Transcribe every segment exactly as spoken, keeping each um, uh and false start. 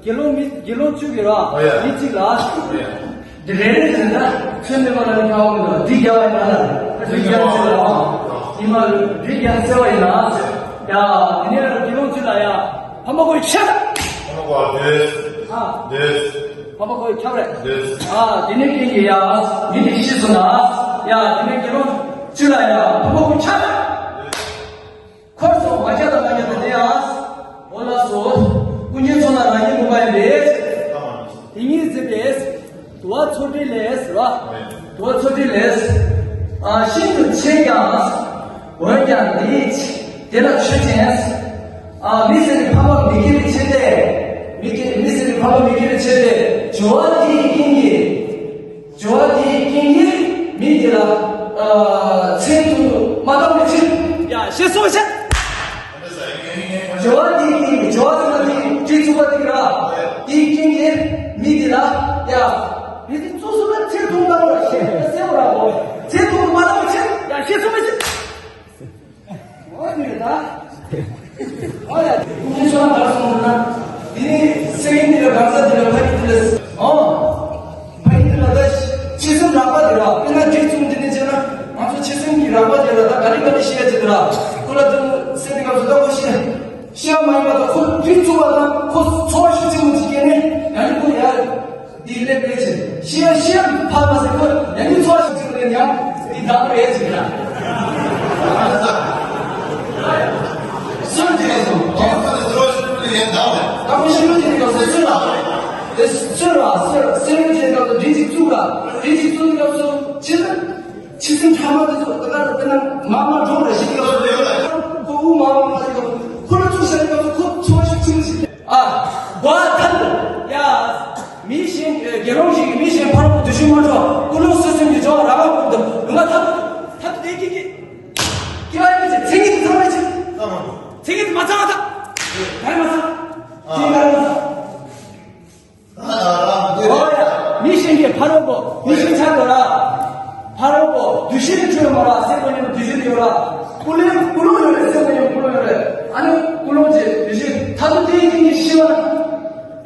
དགེ་སློང་མི་དགེ་སློང་བཅུ་གི་ར། ཨོ་ཡ། མི་གཅིག་ལ། ཨོ་ཡ། འདི་རེ་རེ་བཞིན་ད་ཚོད་མེད་པ་ལ་ནི་ཁ་བ་མི་འདུག་འདི་རྒྱ་བ་ཡིན་ན་ལ། འདི་རྒྱ་ཚོད་ལ་ཨ། ཉི་མ་འདི་རྒྱ་ཚོད་བ་ཡིན་ན། ཡ། དེ་ནས་དགེ་སློང་བཅུ་ལ་ཡ། ཕ་མ་ཁོའི་ཆ། ཕ་མ་ཁོ་འདོད། ཨ། འདོད། ཕ་མ་ཁོའི་ཆ་རེད། འདོད། ཨ། དེ་ནས་ཀྱིན་གྱི་ཡ། མི་དེ་ཤི་སོང་ན། ཡ། དེ་ནས་དགེ་སློང་བཅུ་ལ་ཡ། ཕ་མ་ཁོའི་ཆ་རེད། འཁོར་སོགས་མ་ཁྱབ་དང་མ་ཁྱབ་དང་དེ་ཡང་། འོ་ལགས་སོ། ཀུན་མཁྱེན་མཚོ་ལ་རང་ཉིད་མུན་པ་ཡིན་པས། དེ་ཉིད་གཟིགས་པས། དུ་བ་ཚོགས་དྲི་ལས་ཟེར་བ། དུ་བ་ཚོགས་དྲི་ལས། ཨ། ཤིན་ཏུ་ཆེ་ཀྱང་། འོན་ཀྱང་འདི་དེ་ལ་ཆོས་ཅན། ཨ། མི་ཟེར་བའི་འཕགས་པ་མི་དགེ་བའི་ཕྱིར་ཏེ། མི་དགེ་མི་ཟེར་བའི་འཕགས་པ་མི་དགེ་བའི་ཕྱིར་ཏེ། སྦྱོར་བ་དེའི་རྐྱེན་གྱིས། སྦྱོར་བ་དེའི་རྐྱེན་གྱིས་མི་དེ་ལ། ཨ། མཚན་དུ་མ་བཏགས་པའི་ཕྱིར། ཡ། ཞེས་གསུངས་པ་ཆེ། སྦྱོར་བ་དེའི་རྐྱེན་གྱིས། སྦྱོར་བ་ཟེར་ན་དེ་དྲི་བཙུགས་པ་དེ་ར། དེའི་རྐྱེན་གྱིས་མི་དེ་ལ། ཡ། མི་དེ་བཙུགས་སོང་ན་མཚན་དུ་མ་བཏགས་པ་ཞེས་གསལ་བོ་ར་གོ། མཚན་དུ་མ་བཏགས་པའི་ཕྱིར། ཡ། ཞེས་གསུངས་པ་ཆེ། འོ་དེ་རེད་ད། འོ་ཡ། ཀུན་མཁྱེན་མཚོ་ལ་ག་རེ་གསུངས་འདུག་ན། དེ་ནས་སེམས་ཉིད་དེ་ལ་གང་ཟག་དེ་ལ་ཕ་ཡུལ་དེ་ལ། འོ། ཕ་ཡུལ་དེ་ལ་ད་ཕྱི་སེམས་རགས་པ་དེ་ལ། དཔེར་ན་འདི་གསུངས་འདི་ནས་བྱས་ན། ང་ཚོ་ཕྱི་སེམས་ཀྱི་རགས་པ་དེ་ལ་ད་ག་རེ་ག་རེ་ཤེས་ཡ་ཅིག་དེ་ལ། ཁོ་ལ་དུ་སེམས་དེ་སྐབས་སུ་ད་ཁོ་ཤེས། ཤེས་མ་ཡིན་པ་དང་ཁོ་དུས་ཚུགས་པ་དང་ཁོ་ཚོར་བ་ཤུགས་ཆེན་པོ་ཅིག་སྐྱེས་ནས་ཡང་ནི་ཁོ་ཡ། འདི་ལས་པའི་ཕྱིར། ཤེས་ཤེས་ཕར་མ་ཟད་ཁོ་ཡང་ནི་ཚོར་ཞིག་ཅིག་ལས་ཉམས་འདི་དག་པའི་ཕྱིར་ལ། སུན་དེ་ལས་སོ། དག་པའི་ཤེས་རབ་ཅན་གྱི་སྐབས་སུ་སུན་ལ། དེ་སུན་ལ་སུན་སུན་ཅན་གྱི་སྐབས་སུ་འདྲི་ཅིག་བཙུགས་ལ། འདྲི་ཅིག་བཙུགས་ཀྱི་སྐབས་སུ་ཕྱི་ལ་ཕྱི་སེམས་ཕྲ་མ་དེ་ཚོ་ད་ལྟ་དེ་ན་མ་མ་འགྲོ་ར་ཞིག་སྐབས་སུ་ལེའུ་ལ་ཁོ་དབུགས་མ་མ་མ་ཞིག་སྐབས་སུ་ཁོ་ལ་བཙུགས་ཤར་སྐབས་སུ་ཁོ་ཚོར་བ་ཤུགས་ཆེན་པོ་ཞིག་ཨ། སྒོ་ཐབས། ཡ། མི་གཞན་དགེ་སློང་ཞིག་མི་གཞན་ཕ་རོལ་པོ་འདུ་ཤེས་མ་འགྲོ། ཀུན་སློང་ཚུལ་ཁྲིམས་ཀྱི་སྦྱོར་བ་རང་དབང་ཀུན་ཏུ་ལུང་པ་ཐབས། ཐབས་དེ་ཀྱི་ཀྱི། སྐྱེ་བ་ཡིན་པའི་ཚེ་མཚན་ཉིད་དེ་ཚང་མའི་ཕྱིར། མཚན་ཉིད་དེ་མ་ཚང་བ་དང་། ག་རེ་མ་ཚང་། དེ་ག་རེ་མ་ཚང་། འོ་ཡ། མི་གཞན་གྱི་ཕ་རོལ་པོ་མི་གཞན་ཆགས་འགྲོ་ར། ཕ་རོལ་པོ་འདུ་ཤེས་ཀྱི་ཆོས་མ་ར་སེམས་པ་ཉམས་འདུ་ཤེས་ཡོད་ར། ཀུན་སློང་ཀུན་སློང་ཡོད་རེད། སེམས་པ་ཉམས་ཀུན་སློང་ཡོད་རེད། ཨ་ནི་ཀུན་སློང་བྱེད་འདུ་ཤེས་ཐ་དུ་དེའི་རྐྱེན་གྱིས་ཤི་བ་ན།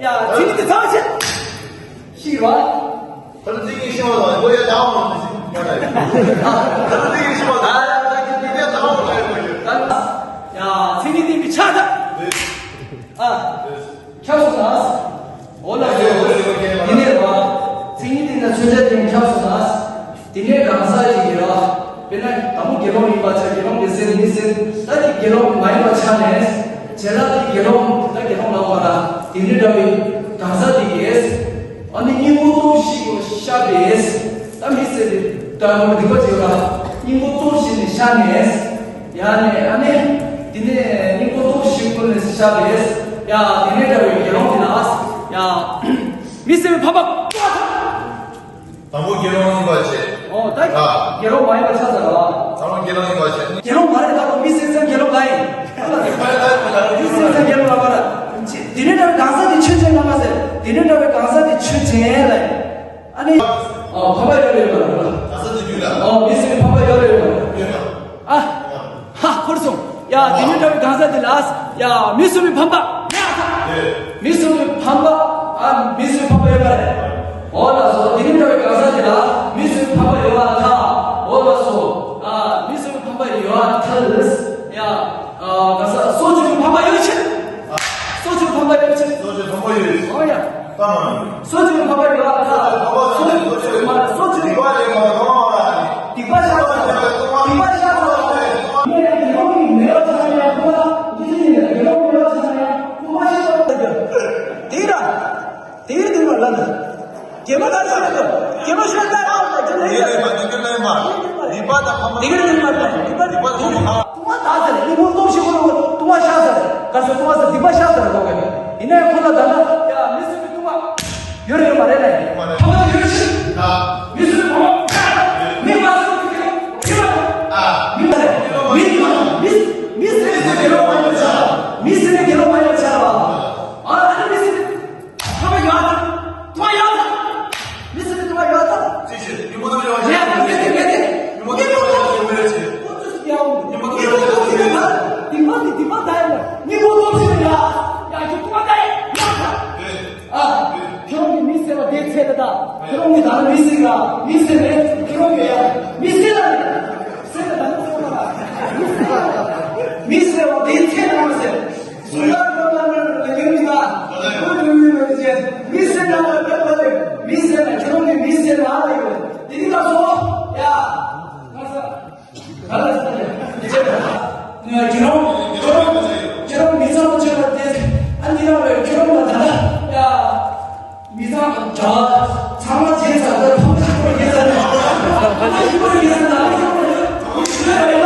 ཡ། ཚིག་འདི་ཚང་བྱེད། ཤི་བ། ཐ་དུ་དེའི་རྐྱེན་ཤི་བ་དང་ཁོ་ཡ་ད་འོང་ནི་ཤི་མ་རེད། ཐ་དུ་དེའི་རྐྱེན་ཤི་བ་དང་ཡ་ད་ཀྱི་དེ་ད་འོང་ལ་ཡོད་རེད། ཡ། ཚིག་འདི་མི་ཆགས་ད། ཨ། ཁྱབ་སོང་ན། འོ་ལགས་སོ། འདི་ནས་རེད་བ། མཚན་ཉིད་དེ་ན་མཚོན་བྱ་དེ་ཁྱབ་སོང་ན། དེ་ནས་གང་ཟག་ཅིག་གིས་རེད་བ། དཔེར་ན་དང་པོ་དགེ་སློང་ཡིན་པ་ཆ་དགེ་སློང་མི་སེམས་མི་སེམས་ད་དེ་དགེ་སློང་མ་ཡིན་པ་ཆ་ནས། བྱས་ན་དེ་དགེ་སློང་ད་དགེ་སློང་ལ་བ་ལ་དེ་ནས་འདྲ་བའི་གང་ཟག་དེ་གིས། ཨ་ནི་སྙིང་པོ་སྟོབས་བཞི་ཤར་བས། ད་མི་སེམས་དེ་ད་མོ་སྡིག་པ་ཅིག་ལ་སྙིང་པོ་སྟོབས་བཞི་ནས་ཤར་ནས། ཡང་ནས་ཨ་ནི། དེ་ནས་སྙིང་པོ་སྟོབས་བཞི་ཀུན་ནས་ཤར་བས། ཡ། དེ་ནས་འདྲ་བའི་དགེ་སློང་དེ་ལ། ཡ། མི་སེམས་ཕམ་པ། དང་པོ་དགེ་སློང་ཡིན་པ་བྱས། ཨོ་ད། ཨ། དགེ་སློང་མ་ཡིན་པ་ཆགས་ཚར་བ། དང་པོ་དགེ་སློང་ཡིན་པ་བྱས། དགེ་སློང་མ་རེད། ད་ཁོ་མི་སེམས་ཙམ་དགེ་སློང་ག་ཡིན། མི་སེམས་ཙམ་དགེ་སློང་ལ་བ་ར། དེ་ནས་འདྲ་བའི་གང་ཟག་དེ་ཆོས་ཅན་ལ་མ་ཟེར། དེ་ནས་འདྲ་བའི་གང་ཟག་དེ་ཆོས་ཅན་ལ། ཨ་ནི། ཨ། ཕམ་པ་ཡོད་རེད་མ་རེད། ག་ས་དེ་རྒྱུད་ལ། ཨ། མི་སེམས་ཕམ་པ་ཡོད་རེད་མ་རེད། ཡོད་རེད། ཨ། ཧ། འཁོར་སོང་། ཡ། དེ་ནས་འདྲ་བའི་གང་ཟག་དེ་ལ། ཡ། མི་སེམས་ཕམ་པ། ཡོད། མི་སེམས་ཕམ་པ། ཨ། མི་སེམས་ཕམ་པ་ཡོད་མ་རེད། འོ་ལགས་སོ། དེ་ནས་འདྲ་བའི་གང་ཟག་དེ་ལ་མི་སེམས་ཕམ་པ་ཡོད་པར་ཐལ། འོ་ལགས་སོ། ཨ། མི་སེམས་ཕམ་པ་ཡོད་པར་ཐལ། ཡ། ཨ། ག་ས་སྲོག་གཅོད་ཕམ་པ་ཡོད་ཕྱིར། སྲོག་གཅོད་ཕམ་པ་ཡོད་ཕྱིར། སྲོག་གཅོད་ཕམ་པ་ཡོད། ཨོ་ཡ། ལྟ་མ་ཡིན། སྲོག་གཅོད་ཕམ་པ་ཡོད་པར་ཐལ། ཕམ་པ་སྲོག་གཅོད་མ་རེད། སྲོག་གཅོད། སྡིག་པ་ལས་མ་ཐོང་བ་ར། སྡིག་པ་བཤགས་ཚར་བ། སྡིག་པ་བཤགས་ཚར་བ། མི་ལ་སྡིག་པ་མེད་པ་ཆགས་ན་ཡང་ཁོ་ལ་འདི་ཡིན་ལ་སྡིག་པ་མེད་པ་ཆགས་ན་ཡང་ཁོ་མ་ཤེས་པ། དེ་ར། དེའི་དུས་ལ་ལ་ན། རྒྱལ་མ་ག་ཚོད་ལ་ཚོད། རྒྱལ་མ་ཤོད་ལྟ་ར་ལ་ཚོད་ལ་ཡོད། ལས་མ་འདི་གི་ལས་མ། སྡིག་པ་དང་ཕམ་པ། སྡིག་པ་དང་ཕམ་པ། སྡིག་པ་དང་ཕམ་པ། ལྟུང་བ་དག་ཟེར། སྙིང་པོ་སྟོབས་བཞི་ཁོ་ལ་ལྟུང་བ་བཤགས་ཟེར། ག་ཚོད་ལྟུང་བ་ཟེར། སྡིག་པ་བཤགས་ཟེར་གོ་གི། ཡིན་ན་ཡང་ཁོ་ལ་ད་ལ་ཡ་མི་སྲིད་པའི་ལྟུང་བ་ཡོད་རེད་ཡོད་མ་རེད་ལ། ཕམ་པ་ཡོད་ཕྱིར། མི་སྲིད་པའི་ཕམ་པ། མི་མ་སྲིད་པའི་ཕམ་པ། མི་མ་རེད། མི་མ་རེད། མི་མ་མི་མི་སྲིད་པའི་དགེ་སློང་མ་ཡིན་པ་ཆགས་པ། མི་སྲིད་པའི་དགེ་སློང་མ་ཡིན་པ་ཆགས་པ། ཨ་ཨ་ནི་མི་སྲིད་པའི། ལྟུང་བ་ཡོད་དམ། ལྟུང་བ་ཡོད་དམ། མི་སྲིད་པའི་ལྟུང་བ་ཡོད་དམ། ཅི་ཕྱིར་སྙིང་པོ་སྟོབས་བཞི་བ་ཡོད་དམ། མེད་དེ་མེད་དེ། སྙིང་པོ་སྟོབས་བཞི་བ་ཡོད་དམ། སྙིང་པོ་སྟོབས་བཞི་བ་ཡོད་དམ། སྡིག་པ་འདི་སྡིག་པ་ད་ཡིན་ན། སྙིང་པོ་སྟོབས་བཞི་བ་ཡོད། ཡ་ཁྱོད་ལྟུང་བ་ད་ཡོད་དམ། ཁྱེད་རང་གིས་ད་ལྟ་མི་ཟེར་ག་མི་ཟེར་རེད། ཁྱེད་རང་གིས་ཡ་མི་ཟེར་ལ་རེད། ཟེར་ལ་ད་ལྟ་ཟེར་བ་ལ་མི་ཟེར་བ་དེའི་ཚེ་ན་མ་ཟེར། སུ་ཡ་ཁོ་ན་ལ་ལ་ཡོད་མི་ག་ཁོ་ཡོད་མི་མ་ཟེར། མི་ཟེར་ན་ལ་ད་ལྟ་རེད། མི་ཟེར་ན་ཁྱེད་རང་གིས་མི་ཟེར་ལ་རེད། དེ་ནི་ད་སོ་ཡ་ང་ས། ཁྱེད་རང་ཁྱེད་རང་མི་ཚང་མ་ཆེ་བ་དེ་ཨ་འདི་རང་རེད། ཁྱེད་རང་ལ་ད་ལྟ་ཡ་མི་ཚང་གྲྭ་ཚང་མ་བྱས་ཚར་ད་ཕམ་ཁ་ཁོར་ཡོད་ས་རེད། ཕམ་ཁ་ཁོར་ཡོད་ས་རེད། ཁོར་ཡོད་ས་རེད།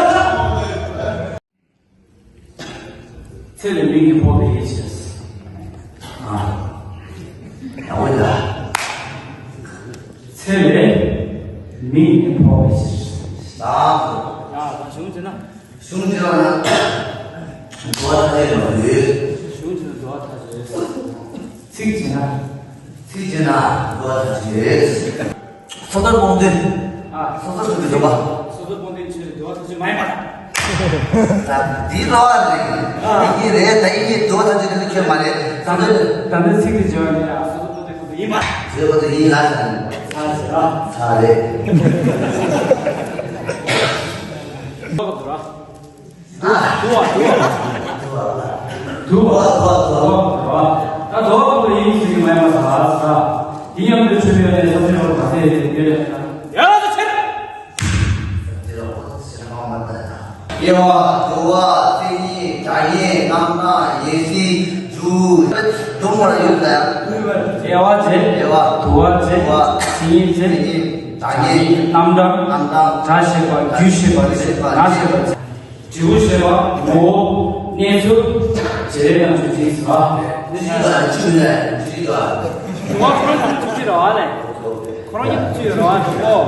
ཚེ་ལས་མིག་གིས་འཕོ་བའི་ཕྱིར། ཨ། ཡག་པོ་འདུག་ཚེ་ལས་མིག་གིས་འཕོ་བའི་ཕྱིར། ལགས་སོ། ཡ་ད་གཞུང་བྱས་ན། གཞུང་བྱས་ན། འགྲོ་བ་ཐམས་ཅད་མ་ལུས། གཞུང་བྱས་ན་འགྲོ་བ་ཐམས་ཅད། ཚིག་བྱས་ན། ཚིག་བྱས་ན་འགྲོ་བ་ཐམས་ཅད། སོ་ཐར་སྤོང་དོན། ཨ། སོ་ཐར་སྤོང་དོན་འགྲོ་བ། སོ་ཐར་སྤོང་དོན་ཆོས་འདུལ་བ་ཐམས་ཅད་མ་ཡིན་པ་དང་། ད་འདི་ལོ་ཨ་རེད། ཨ། འདི་གཉིས་རེད། ད་ཡིན་གཉིས་འདུལ་བ་ཐམས་ཅད་འདི་ཚོ་ཁྱོད་མ་རེད། ད་ལྟ་ད་ལྟ་ཚིག་འདི་བརྗོད་པ་ནི་ཡང་སོ་ཐར་སྤོང་དོན་ཁོ་ཐག་ཡིན་པ། བརྗོད་པ་དེ་ཡིན་ལ་ཟེར། ཚར་ཟེར་ཨ། ཚར་རེད། འགྲོ་བ་འདུལ་བ། དུ་བ། དུ་བ། དུ་བ། དུ་བ། ད་དུ་བ་དུ་བ་ཡིན་ཞིག་མ་ཡིན་པ་ས་ས། དེ་ཡང་དུ་ཆུ་ཡོད་ནས་སོ་སོའི་བར་དེ་ཡོད་ནས་ཡ་ལ་ཆེ། དེ་ལ་ཁོ་ཚོ་ཟེར་མ་མ་ད་ཡ། དབྱེ་བ། དུ་བ། མཚན་ཉིད། སྒྲ་ཡིན། རྣམ་གྲངས། ཡེ་ཤེས། རྒྱུ། སྡོམ་པར་ཡོད་ལ། དབྱེ་བ་བྱེད། དབྱེ་བ། དུ་བ་བྱེད། དུ་བ། མཚན་ཉིད་བྱེད། མཚན་ཉིད། སྒྲ་ཡིན། རྣམ་གྲངས། རྣམ་གྲངས། སྒྲ་བྱེད་པ། རྒྱུ་བྱེད་པ། རྒྱུ་བྱེད་པ། ན་བྱེད་པ། འབྲས་བུ་བྱེད་པ། ངོ་བོ། གནས་ཚུལ། བྱེད་ལས་དང་རྒྱུ་མཚན་ཟེར་བ། འདི་ཞིག་ལ་འཇུག་ལས་འཇུག་ལ། དུ་བ་ཁོ་རང་ཚོ་འཇུག་ཅི་རེད་བ་ལས། ཁོ་རང་ཉིད་འཇུག་ཡོད་རེད་བ་འགྲོ་གོ།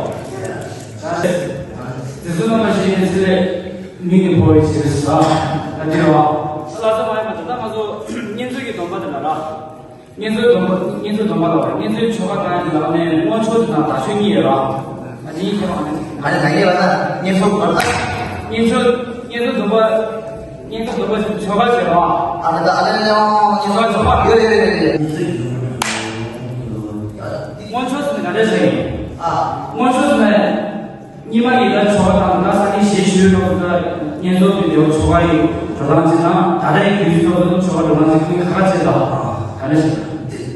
དེ་ཚོ་རྣམ་པ་ཤེས་ཡོན་ཚེ་ལས་མིག་གིས་འཕོ་བའི་ཕྱིར་ཟེར་བ། ད་འདི་རེད་བ། ལ་ས་མ་ཡིན་པ་ད་ལྟ་ང་ཚོ་བསྙེན་རྫོགས་ཀྱི་སྡོམ་པ་དེ་ལ་ར། བསྙེན་རྫོགས་སྡོམ་པ། བསྙེན་རྫོགས་སྡོམ་པ་ལ་བསྙེན་རྫོགས་ཆོ་ག་དང་ཡང་དེ་ལ་ནས་སྔོན་ཆོས་དང་བརྡ་ཆོས་གཉིས་ཡོད་ར། ཨ་ནི་ཁྱེད་རང་ཨ་ནི་ད་ངེས་པ་ན་བསྙེན་རྫོགས་སྡོམ་པ། བསྙེན་རྫོགས། བསྙེན་རྫོགས་སྡོམ་པ། བསྙེན་རྫོགས་སྡོམ་པ་ཆོ་ག་བྱེད་ར། ཨ་ད་ད་ཨ་ནི་ཡང་ཆོ་ག་ཆོ་ག་ཡོད་རེད་རེད་རེད། སྔོན་ཆོས་ཟེར་ནས་ག་འདྲ་བྱེད་ཡིན། ཨ། སྔོན་ཆོས་ཟེར་ནས། སྔོན་མ་ཡི་ད་ཆོ་ག་དང་ད་ས་གནས་ཞེས་ཞུས་ལོ་ད་བསྙེན་རྫོགས་ཀྱི་འདེའུ་ཆོ་ག་ཡི་འགྲོ་སྟངས་ཅི་དང་ད་ལྟ་ཡི་དུས་ཚོད་དུ་ཆོ་ག་འགྲོ་སྟངས་ཅི་ཀུན་ཁ་ཁ་བྱེད་ལ་ག་ནས་ཞིག་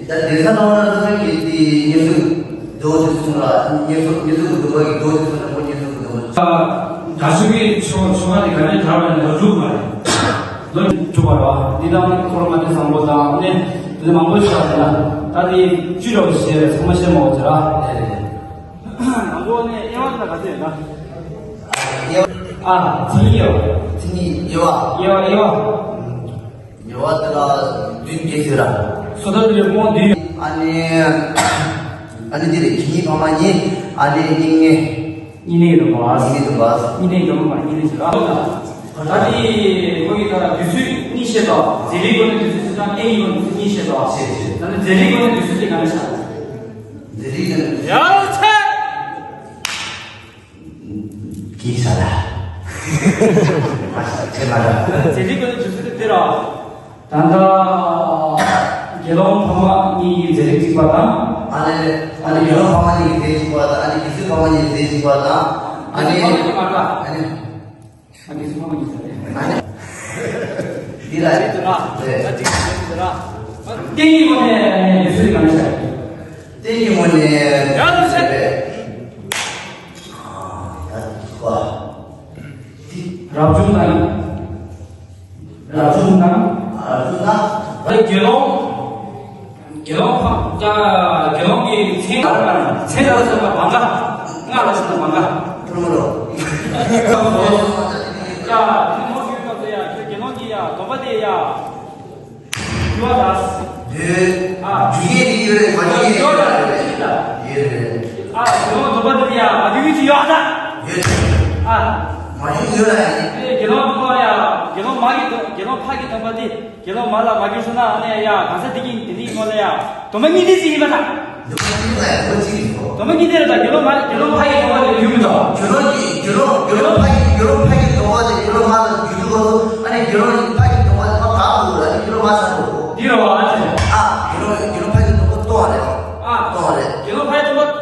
ད་དེ་ས་ནང་ན་ཚོ་གི་དེ་བསྙེན་རྫོགས་འདེའུ་དེ་གསུང་ལ་བསྙེན་རྫོགས་བསྙེན་རྫོགས་ཀྱི་སྡོམ་པ་གི་འདེའུ་དེ་གསུང་ལ་མོ་བསྙེན་རྫོགས་ཀྱི་སྡོམ་པ། ད་ད་ཞུ་གི་ཆོ་ཆོ་ག་དེ་ག་ནས་དར་བ་ནས་ལོ་དྲུག་མ་རེད། ལོ་དྲུག་པ་རེད་བ། འདི་དང་འཁོར་མ་དེ་བཟང་པོ་དང་ནས་དེ་མང་པོ་ཞིག་ཡོད་ལ་ད་དེ་བཅུ་རབ་ཞེས་ཚང་མ་བཤད་མ་འོ་ཅི་ར། དེ་རེད། དང་པོ་ནས་དབྱེ་བ་དེ་ལ་ག་ཚོད་ཡོད་ན། དབྱེ་བ། ཨ། མཚན་ཉིད་དབྱེ་བ། མཚན་ཉིད་དབྱེ་བ། དབྱེ་བ་དབྱེ་བ། དབྱེ་བ་དེ་ལ་བདུན་བརྒྱད་ཟེར་ར། སོ་ཐར་དེ་ལས་དབང་བདུན། ཨ་ནི། ཨ་ནི་དེ་རེད། དེ་ཉིད་ཕ་མ་གཉིས། ཨ་ནི་སྙིང་ནས། སྙིང་ནས་སྡོམ་པ། སྙིང་ནས་སྡོམ་པ། སྙིང་ནས་སྡོམ་པ་སྙིང་ནས་ཟེར་ར། ད་དེ་ཁོ་གི་ད་དུས་ཚོད་གཉིས་བཤད་དོ། རྫས་རིགས་སྒོ་ནས་དུས་ཚོད་ཟེར་དང་གཏན་གྱི་སྒོ་ནས་དུས་ཚོད་གཉིས་བཤད་དོ། ད་ནི་རྫས་རིགས་སྒོ་ནས་དུས་ཚོད་དེ་ག་ནས་བཤད། རྫས་རིགས་སྒོ་ནས་དུས་ཚོད། ཡ་ཚེ། གིས་ས་ལ། ཁྱེད་མ་ལ། རྫས་རིགས་ཀྱི་དུས་ཚོད་དེ་ར། ད་ལྟ། དགེ་སློང་ཕ་མ་གཉིས་ཀྱི་རྫས་རིགས་གཅིག་པ་དང་། ཨ་ནི། ཨ་ནི་དགེ་སློང་ཕ་མ་གཉིས་ཀྱི་རྫས་གཅིག་པ་དང་། ཨ་ནི་དགེ་ཚུལ་ཕ་མ་གཉིས་ཀྱི་རྫས་གཅིག་པ་དང་། ཨ་ནི། ཨ་ནི། ཨ་དགེ་ཚུལ་ཕ་མ་གཉིས་ཀྱི་རྫས་རིགས། འདི་ལ། རེད་དུ་ར། རེད། ད་གཅིག་རེད་དུ་ར། ཨ་གཏན་གྱི་ངོས་ནས་དགེ་ཚུལ་གང་བྱ། གཏན་གྱི་ངོས་ནས། ཡ་ལ་ཟེར། རབ་བྱུང་དང་། རབ་བྱུང་དང་། རབ་བྱུང་དང་། དགེ་སློང་། དགེ་སློང་ཕ། ད་དགེ་སློང་གི་མཚན་མཚན་ལ་སོགས་པ་མ་འགའ། ལྔ་ལ་སོགས་པ་མ་འགའ། ཁྲོམ་རོ། ད་དེ་མོ་ཡོད་པ་ཚོ་ཡ་ཁྱོད་དགེ་སློང་གི་ཡ་སྡོམ་པ་དེ་ཡ། ཡོད་ད། ཡོད། ཨ། རྒྱུ་ཡས་རིགས་ཡོད་རེད། མ་རྒྱུ་ཡས་རིགས་ཡོད་རེད། ཡོད་ད། ཡོད་རེད། ཨ། དགེ་སློང་སྡོམ་པ་འདི་ཡ་མ་རྒྱུ་ཡོད་ཀྱི་ཡོད་ད། ཡོད་རེད། ཨ། མ་རྒྱུ་ཡོད་རེད། དེ་དགེ་སློང་སྡོམ་པ་ཡ་དགེ་སློང་མ་གི་སྡོམ་དགེ་སློང་ཕ་གི་སྡོམ་པ་འདི་དགེ་སློང་མ་ལ་མ་རྒྱུ་སོང་ན་ཨ་ནི་ཡ་གང་ས་འདི་གི་འདི་ནི་སྔོན་ལ་ཡ་སྡོམ་པ་གཉིས་འདི་ཅི་ཡིན་པ་ད། སྡོམ་པ་གཉིས་ལ་སྡོམ་པ་གཅིག་ཡིན་གོ། སྡོམ་པ་གཉིས་དེ་ལ་ད་དགེ་སློང་མ་དགེ་སློང་ཕ་ཡི་སྡོམ་པ་ལ་རྒྱུ་མི་འདུག་དགེ་སློང་གི་དགེ་སློང་དགེ་སློང་ཕ་ཡི་དགེ་སློང་ཕ་ཡི་སྡོམ་པ་དེ་དགེ་སློང་མ་ལ་རྒྱུ་འདུག་གོ། ཨ་ནི་དགེ་སློང་ཕ་ཡི་སྡོམ་པ་དེ་ཕ་ག་འདུག་ཨ་ནི་དགེ་སློང་མ་ས་འདུག་འདི་རོ་ཨ་ཅེ། ཨ། དགེ་སློང་དགེ་སློང་ཕ་ཡི་སྡོམ་པ་གཏོང་བ་རེད། ཨ། གཏོང་བ་རེད། དགེ་སློང་ཕ་ཡི་སྡོམ་པ།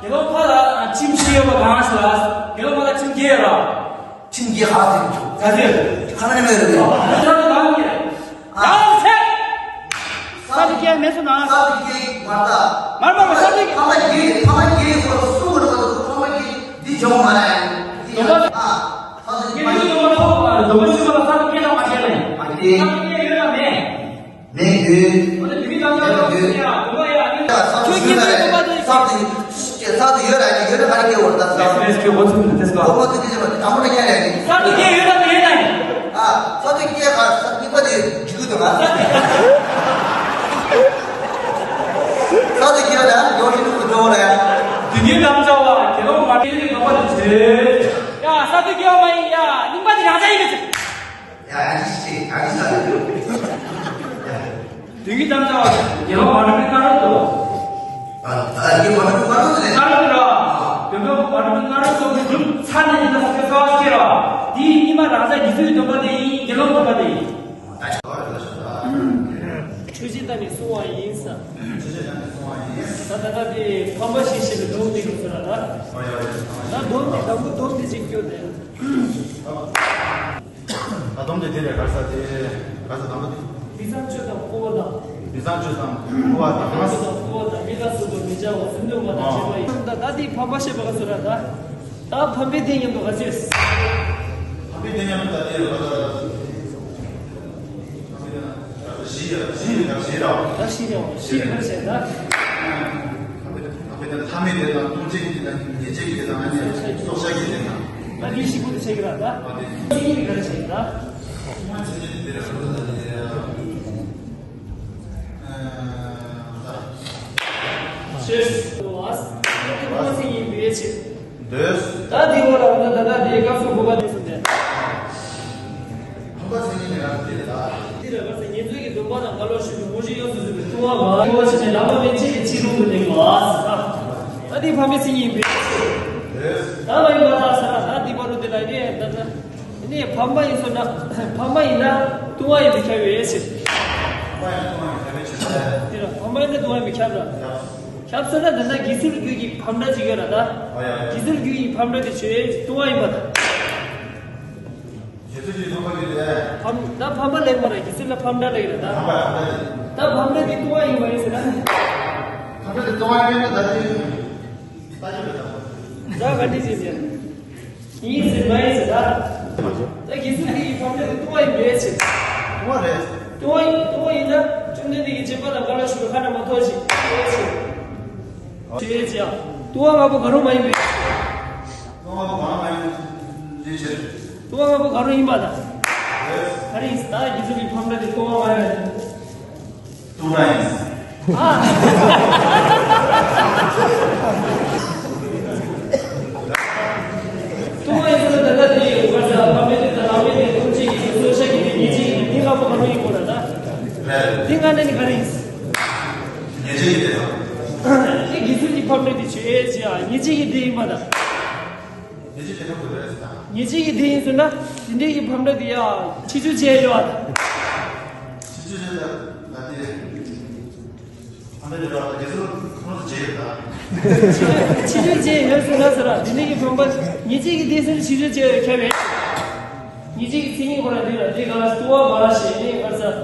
དགེ་སློང་ཕ་ལ་ཁྱིམ་བཞི་ཡོད་པ་གང་ཞིག་ལ། དགེ་སློང་མ་ལ་ཁྱིམ་བརྒྱད་ཡོད་ར། ཁྱིམ་བརྒྱད་ཧ་ཟེར་གྱི་འདུག་ད་ཟེར། ཁ་ན་མེད་རེད། ཨ། ད་ད་གང་གི། ཨ། ཡང་ཚེ། ས་དེ་སྐྱེ་མེད་སོང་ན། ས་དེ་སྐྱེ་མ་ད། མར་མར་མར་ས་དེ། ཕ་མ་བརྒྱད་ཕ་མ་བརྒྱད་ཡོད་པ་གསུམ་པོ་འགྲོ་བ་དུ་ཕ་མ་བརྒྱད་འདི་འཇོག་མ་རེད། འདི་ཡང་ཨ། ས་དེ་སྐྱེ་མ་ཡོད། སྡོམ་པ་ཞུ་བ་ལ་ས་དེ་སྐྱེ་དང་མ་སྐྱེ་ལ། མ་སྐྱེ། ས་དེ་སྐྱེ་ཡོད་དང་མེད། མེད་ཡོད། འོ་ན་དེ་མི་ཚང་མ་ཡོད་ཡོད། ཡ་སྡོམ་པ་ཡ་ནི། ཡ་ས་དེ་ཡོད་ན་རེད། ས་དེ་སྐྱེ་ས་དེ་ཡོད་ར་ཡོད་ན་ག་རེ་སྐྱེ་བར་ད་ས་དེ་སྐྱེ་འོ་ཚུགས་ནས་དེ་སྐོར་འོ་ཚུགས་ཀྱི་ཟེར་བ་དེ་དང་པོ་ནས་སྐྱེ་རེད། ས་དེ་སྐྱེ་ཡོད་དང་མེད་ན། ཨ། ས་དེ་སྐྱེ་ག་ས་གཉིས་པ་དེ་འཇིག་གི་འདུག་ག་ས་དེ་སྐྱེ། ས་དེ་སྐྱེ་ན་ཡོང་ཤི་ནུ་འགྲོ་བ་ལ་ཡ། དེ་ཉིད་དམ་བཅའ་བ་དགེ་སློང་མ་སྐྱེས་ནི་ལོག་པ་དེ་བྱེད། ཡ་ས་དེ་སྐྱེ་བ་མ་ཡིན། ཡ་གླིང་པ་དེ་རང་ཅག་ཡིན་པས། ཡ་ཡ་ཅི་ཞིག་ཡ་ཅི་ས་དེ། དེ་ཉིད་དམ་བཅའ་བ་དགེ་སློང་མ་གྲུབ་པའི་སྔ་རོལ་དུ། ཨ་ཨ་དགེ་སློང་མ་གྲུབ་པའི་སྔ་རོལ་དུ་ར། དགེ་སློང་མ་གྲུབ་པའི་སྔ་རོལ་དུ་གྲུབ་ཚར་ནས་ཡིན་ན་ས་དེ་གསོལ་བ་སྐྱེ་ར། དེའི་སྔོན་མ་རང་ཅག་དགེ་ཚུལ་གྱི་སྡོམ་པ་དེ་ཡིན། དགེ་སློང་སྡོམ་པ་དེ་ཡིན། ཆོས་སྦྱིན་བཏང་ནས་སྲུང་བ་ཡིན་ས། ཆོས་སྦྱིན་བཏང་ནས་སྲུང་བ་ཡིན། ད་ད་ལྟ་དེ་ཕམ་པ་ཞིག་བྱས་པའི་སྡོམ་དེ་གི་ཚོད་ལ་ད། ཨོ་ཡ་ཡ། ད་སྡོམ་དེ་དང་པོ་སྡོམ་དེ་ཅིག་སྐྱོར་ཏེ། ད་སྡོམ་དེ་དེ་ལས་ག་རེ་ཟེར་དེ་ག་རེ་ཟེར་དང་པོ་དེ། དེང་སང་སྤྱོད་དང་བཀོལ་བ་དང་། དེང་སང་སྤྱོད་དང་བཀོལ་བ་དང་། དེང་སང་སྤྱོད་དང་བཀོལ་བ་དང་། མི་ལ་སོགས་པ་མི་བྱ་བ་སེམས་སྡོམ་པ་དང་བཅས་པ་ཡིན། ད་ད་དེ་ཕམ་པ་བྱས་པ་ག་ཚོད་ར་ད། ད་ཕམ་པའི་དེ་མཉམ་དུ་ག་ཚོད། ཕམ་པའི་དེ་མཉམ་དུ་ད་དེ་ལ་བཞི་ཡ་བཞི་ཡ་བཞི་ར། ད་བཞི་རེད་བ། བཞི་རེད་བ་བྱས་ད། ཕམ་པའི་དེ་ལ་ཐ་མའི་དེ་དང་ལྟུང་བྱེད་ཀྱི་དེ་དང་ཉེས་བྱས་ཀྱི་དེ་དང་ཨ་ནི་སྲོག་ཆགས་ཀྱི་དེ་དང་། ད་དེ་བཞི་པོ་དེ་བྱས་ཀྱི་ར་ད། ཨ་དེ། བཞི་གཉིས་ཀྱི་ག་རེ་བྱས་ཀྱི་ད། ཨ་དེ་དེ་ར་ད་དེ་ར། ཤེས་སུ་བ། ཁོ་སེང་ཡིན་པའི་ཕྱིར། འདོད། ད་འདི་བ་ལ་འོ་ན་ད་ལྟ་འདིའི་སྐབས་སུ་བུ་ག་དེ་སུ་འདས། ཁོ་སེང་ཡིན་ནས་རང་དེ་ལ། འདི་ལ་བར་སེང་ཉེར་འཚོའི་གི་སྡོམ་པ་དང་འགལ་བ་ཞུ་བའི་དངོས་གཞི་ཡོངས་སུ་རྫོགས་པའི་ལྟུང་བ་མ་ལྟུང་བ་བྱས་ནས་ལམ་མ་མན་ཆད་ཀྱི་ཕྱིར་རུང་དུ་གནས་པ། ད་འདི་ཕ་མའི་སེང་ཡིན་པའི་ཕྱིར། ད་མ་ཡིན་པ་ད་ས་ད་འདི་བ་རུ་དེ་ལ་ཡེ་ད་ད། དེ་ནས་ཕམ་པ་ཡིན་སོང་ན། ཕམ་པ་ཡིན་ན་ལྟུང་བ་ཡིན་པས་ཁྱབ་པའི་ཕྱིར། ཕམ་པ་ཡིན་ན་ལྟུང་བ་ཡིན་པས་ཁྱབ་པའི་ཕྱིར། དེ་ལ་ཕམ་པ་ཡིན་ན་ལྟུང་བ་ཡིན་པས་ཁྱབ་ལ། ཁྱབ་སོང་ན་འདི་ན་དགེ་ཚུལ་རྒྱུད་ཀྱི་ཕམ་འདྲ་ཅིག་ཡོད་ལ་ད། ཨོ་ཡ། དགེ་ཚུལ་རྒྱུད་ཀྱི་ཕམ་འདྲ་དེ་ཆོས་ལྟུང་བ་ཡིན་པ་ད། དགེ་ཚུལ་རྒྱུད་ཕམ་པ་ཡོད་དེ། ཕམ་ད་ཕམ་པ་ལེགས་མ་རེད། དགེ་ཚུལ་ལ་ཕམ་འདྲ་ལེགས་རེད་ད། ཕམ་པ་ཕམ་པ་རེད། ད་ཕམ་འདྲ་དེ་ལྟུང་བ་ཡིན་པ་ཡིན་ཟེར་ན། ཕམ་འདྲ་དེ་ལྟུང་བ་ཡིན་པ་ད་དེ། ད་ཅི་རེད་ད། ད་ག་འདྲ་ཅིག་ཟེར། ཡིན་ཟེར་མ་ཡིན་ཟེར་ད། ད་དགེ་ཚུལ་འདི་ཡི་ཕམ་འདྲ་དེ་ལྟུང་བ་ཡིན་པའི་ཕྱིར། ལྟུང་བ་རེད། ལྟུང་བ་ཡིན་ལྟུང་བ་ཡིན་ན་བཅོམ་ལྡན་འདས་ཀྱི་བྱིན་པ་དང་འགལ་བ་ཞུགས་པའི་ཁ་ན་མ་ཐོ་ཞིག་ཡོད་ཅེས། ཞེས་བྱ། ལྟུང་བ་ལྔ་པོ་གང་རུང་མ་ཡིན་པའི་ཕྱིར། ལྟུང་བ་ལྔ་པོ་གང་རུང་མ་ཡིན་པའི་ཕྱིར། ལྟུང་བ་ལྔ་པོ་གང་རུང་ཡིན་པ་དང་། རེད། ག་རེ་ཡིན་ཟེར་ད་དགེ་ཚུལ་གྱི་ཕམ་འདྲ་དེ་ལྟུང་བ་ལྔ་ཡིན། ལྟུང་བ་ཡིན། ཨ། ལྟུང་བ་ཡིན་ཟེར་ན་ད་ལྟ་དེ་ཡོད་པར་བྱ། ཕམ་པའི་དེ་དང་ལམ་མེ་དེ་སྡོམ་བྱེད་ཀྱི་སྲོག་ཆགས་ཀྱི་དེ་ཉེས་བྱས་ཀྱི་དེ་ལྔ་པོ་གང་རུང་ཡིན་དགོས་ལ་ད། རེད། དེ་ལྔ་ནས་ནི་ག་རེ་ཡིན། ཉེས་བྱས་ཀྱི་དེ་དང་། དེ་དགེ་ཚུལ་གྱི་ཕམ་འདྲ་དེ་ཆོས་ཅི་ཨ་ཉེས་བྱས་ཀྱི་དེ་ཡིན་པ་དང་། ཉེས་བྱས་དེ་ཁ་བུད་རེད་ཟེར་ད། ཉེས་བྱས་ཀྱི་དེ་ཡིན་ཟེར་ན་དེ་འདྲའི་གི་ཕམ་འདྲ་དེ་ཡ་ཕྱི་འགྱུར་བྱས་ཡོད་ཨ། ཕྱི་འགྱུར་བྱས་ད་ད་དེ། ཕྱི་འགྱུར་བྱས་ཡོད་ཟེར་ན་ཟེར་ར། དེ་ནས་ཀྱི་ཕམ་པ་ཉེས་བྱས་ཀྱི་དེ་ཟེར་ན་ཕྱི་འགྱུར་བྱས་ཡོད་ཁྱབ་པས། ཉེས་བྱས་ཀྱི་མཚན་ཉིད་ཁོ་ན་འདི་ལ་འདི་ག་ལྟུང་བ་མ་ཞེས་ནས་ག་ས།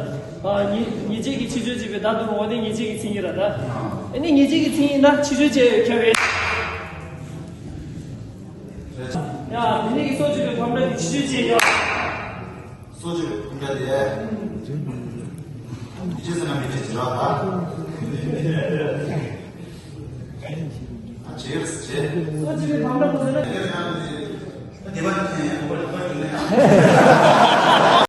ཉེས་ཉེས་བྱས་ཀྱི་ཕྱི་འགྱུར་བྱས་པའི་བདག་ཏུ་རུང་བ་དེ་ཉེས་བྱས་ཀྱི་མཚན་ཉིད་ར་ད། ཨ་ནི་ཉེས་བྱས་ཀྱི་མཚན་ཉིད་ན་ཕྱི་འགྱུར་བྱས་ཡོད་ཁྱབ་པས། ཡ། དེ་ནས་ཀྱི་སྲོག་གཅོད་པའི་ཕམ་པ་དེ་ཕྱི་འགྱུར་བྱས་ཡོད། སྲོག་གཅོད་པའི་ཕམ་འདྲ་དེ། མི་བྱེད་ཟེར་ན་མི་བྱེད་ཟེར་བ་དང་། ཨ་བྱེད་ཟེར་བྱེད། སྲོག་གཅོད་པའི་ཕམ་འདྲ་ཁོ་ཟེར་ན། དེ་བ་དེ་ཡང་ཁོ་ཁོ་ཁྱོད་ནས།